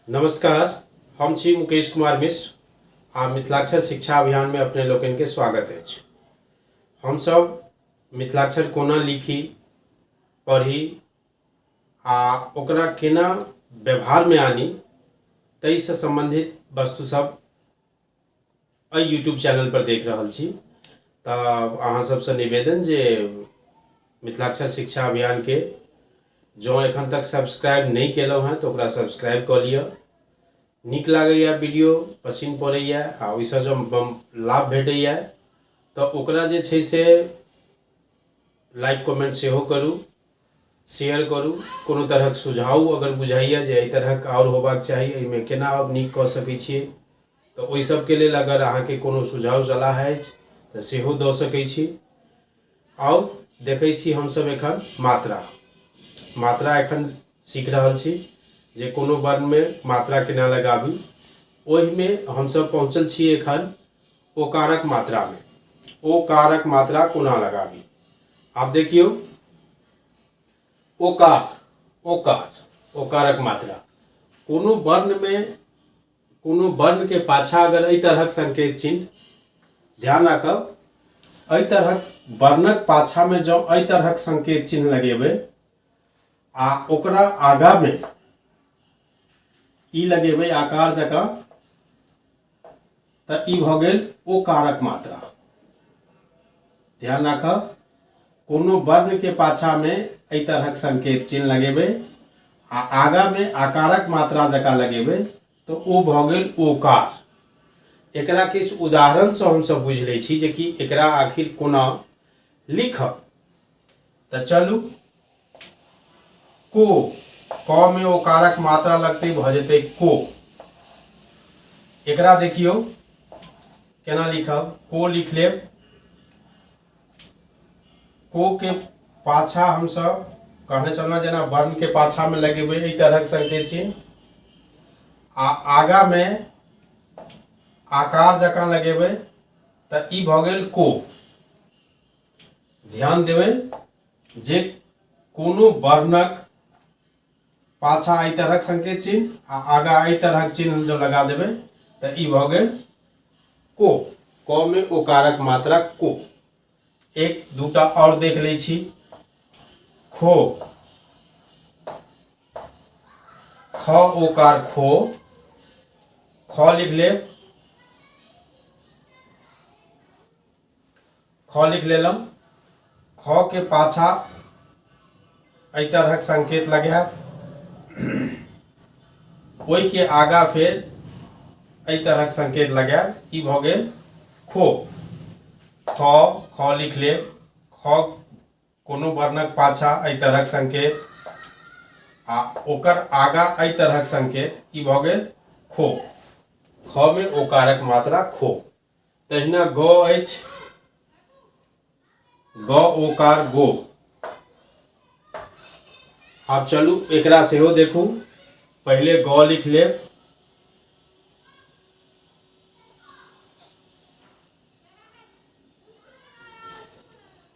नमस्कार, हम छी मुकेश कुमार मिश्र आ मिथिलाक्षर शिक्षा अभियानमे अपने लोकनिके स्वागत अछि। हमसभ मिथिलाक्षर कोना लिखी, पढ़ी आ ओकरा केना व्यवहारमे आनी ताहिसँ सम्बन्धित वस्तु सब एहि यूट्यूब चैनलपर देख रहल छी। तऽ अहाँ सबसँ निवेदन जे मिथिलाक्षर शिक्षा अभियानके जँ एखन तक सब्सक्राइब नहि केलहुँ हेँ तऽ ओकरा सब्सक्राइब कऽ लिअ। नीक लागैए वीडियो, पसिन पड़ैए आ ओहिसँ जँ लाभ भेटैए तऽ ओकरा जे छै से लाइक कमेंट सेहो करू, शेयर करू। कोनो तरहक सुझाव अगर बुझाइए जे एहि तरहक आओर होबाक चाही, एहिमे केना आओर नीक कऽ सकै छियै, तऽ ओहि सबके लेल अगर अहाँके कोनो सुझाव सलाह अछि तऽ सेहो दऽ सकै छी। आउ देखै छी हमसब एखन मात्रा मात्रा एखन सीख रहल छी जे कोनो वर्णमे मात्रा केना लगाबी। ओहिमे हमसब पहुँचल छी एखन ओकारक मात्रामे। ओकारक मात्रा कोना लगाबी, आब देखियौ। ओकार ओकार ओकारक मात्रा कोनो वर्णमे, कोनो वर्णके पाछा अगर एहि तरहक संकेत चिन्ह, ध्यान राखब, एहि तरहक वर्णक पाछामे जँ एहि तरहक संकेत चिन्ह लगेबै आ ओकरा आगामे ई लगेबै आकार जकाँ, तऽ ई भऽ गेल ओकारक मात्रा। ध्यान राखब, कोनो वर्ण के पाछा में एहि तरहक संकेत चिन्ह लगेबै आ आगा में आकारक मात्रा जकाँ लगेबै तऽ ओ भऽ गेल ओकार। एकरा किछु उदाहरणसँ हमसभ बुझि लै छी जे कि एकरा आखिर कोना लिखब। तऽ चलू, को, क में ओकारक मात्रा लगतै, भऽ जेतै को। एकरा देखियौ केना लिखब। को लिख लेब। को के पाछा हमसब कहने छलहुँ जेना वर्ण के पाछा में लगेबै एहि तरहक संकेत चिन्ह आ आगा में आकार जकाँ लगेबै तऽ ई भऽ गेल को। ध्यान देबै जे कोनो वर्णक पाछा एहि तरहक संकेत चिन्ह आ आगा एहि तरहक चिन्ह जँ लगा देबै तऽ ई भऽ गेल को। क में ओकारक मात्रा को। एक दूटा आओर देख लै छी। खो, ख ओकार खो, ख लिख लेब, ख लिख लेलहुँ। ख के पाछा एहि तरहक संकेत लगायब, ओहि के आगा फेर एहि तरहक संकेत लगायब, ई भऽ गेल खो। ख, ख लिख लेब। ख कोनो वर्णक पाछा एहि तरहक संकेत आ ओकर आगा एहि तरहक संकेत, ई भऽ गेल खो। ख में ओकारक मात्रा खो। तहिना ग अछि, ग ओकार गो। आब चलू एकरा सेहो देखू। पहिले ग लिख लेब।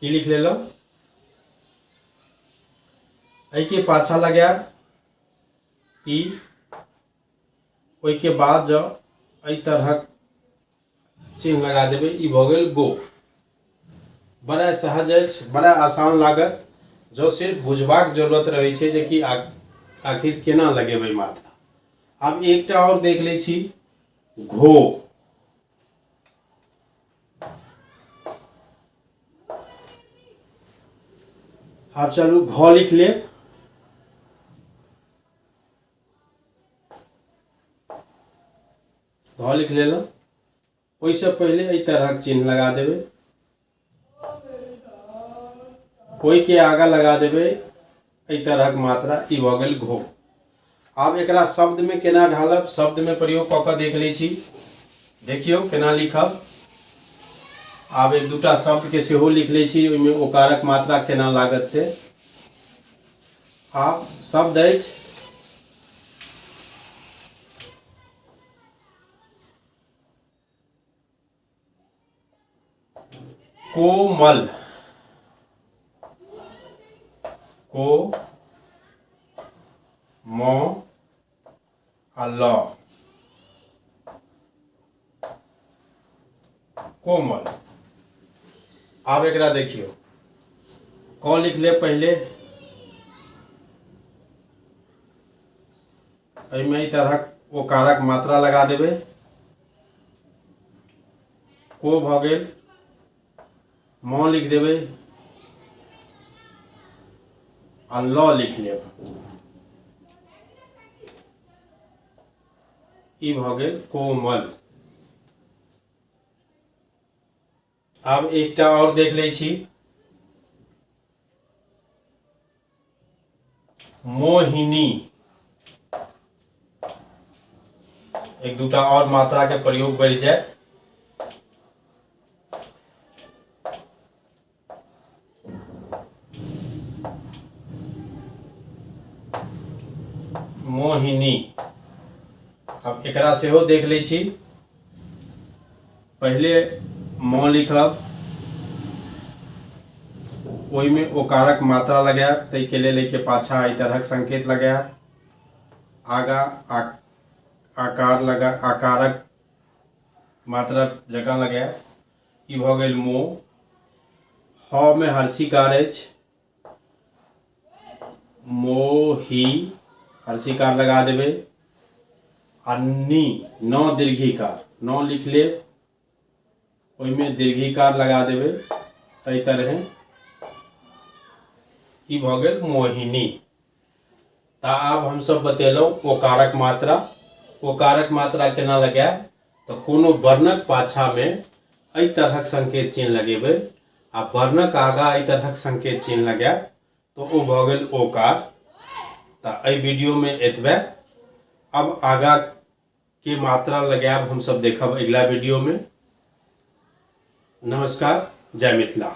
ई लिख लेलहुँ। एहिके पाछा लगायब ई, ओहिके बाद जँ एहि तरहक चिन्ह लगा देबै, ई भऽ गेल गो। बड़ा सहज अछि, बड़ा आसान लागत, जँ सिर्फ बुझबाक जरूरत रहै छै जे कि आखिर केना लगेबै मात्रा। आब एकटा आओर देख लै छी, घो। आब चलू घ लिख लेब। घ लिख लेलहुँ। ओहिसँ पहिले एहि तरहक चिन्ह लगा देबै, ओहिके आगा लगा देबै एहि तरहक मात्रा, ई भऽ गेल घो। आब एकरा शब्दमे केना ढालब, शब्दमे प्रयोग कऽ कऽ देख लै छी। देखियौ केना लिखब। आब एक दूटा शब्दके सेहो लिख लै छी, ओहिमे ओकारक मात्रा केना लागत से। आब शब्द अछि कोमल, को म आ ल, कोमल। आब एकरा देखियौ, क लिख ले पहिले, एहिमे एहि तरहक ओकारक मात्रा लगा देबै, को भऽ गेल, म लिख देबै आ ल लिख लेब। ई भऽ गेल कोमल। आब एकटा आओर देख लै छी, मोहिनी। एक दूटा आओर मात्रा के प्रयोग बढ़ि जायत। मोहिनी। आब एकरा सेहो देख लै छी। पहिले म लिखब, ओहिमे ओकारक मात्रा लगायब, ताहिके लेल एहिके पाछा एहि तरहक संकेत लगायब, आगा आकार लगा आकारक मात्रा जकाँ लगायब। ई भऽ गेल मो। ह मे हर्षिकार अछि, मोही, हर्षिकार लगा देबै। आ नी, न दीर्घिकार, न लिख लेब, ओहिमे दीर्घिकार लगा देबै। एहि तरहे ई भऽ गेल मोहिनी। तऽ आब हमसभ बतेलहुँ ओकारक मात्रा। ओकारक मात्रा केना लगायब? तऽ कोनो वर्णक पाछामे एहि तरहक संकेत चिन्ह लगेबै आ वर्णक आगाँ एहि तरहक संकेत चिन्ह लगायब तऽ ओ भऽ गेल ओकार। तऽ एहि वीडियोमे एतबे। अब आगाँ के मात्रा लगायब हमसभ देखब अगिला वीडियोमे। नमस्कार, जय मिथिला।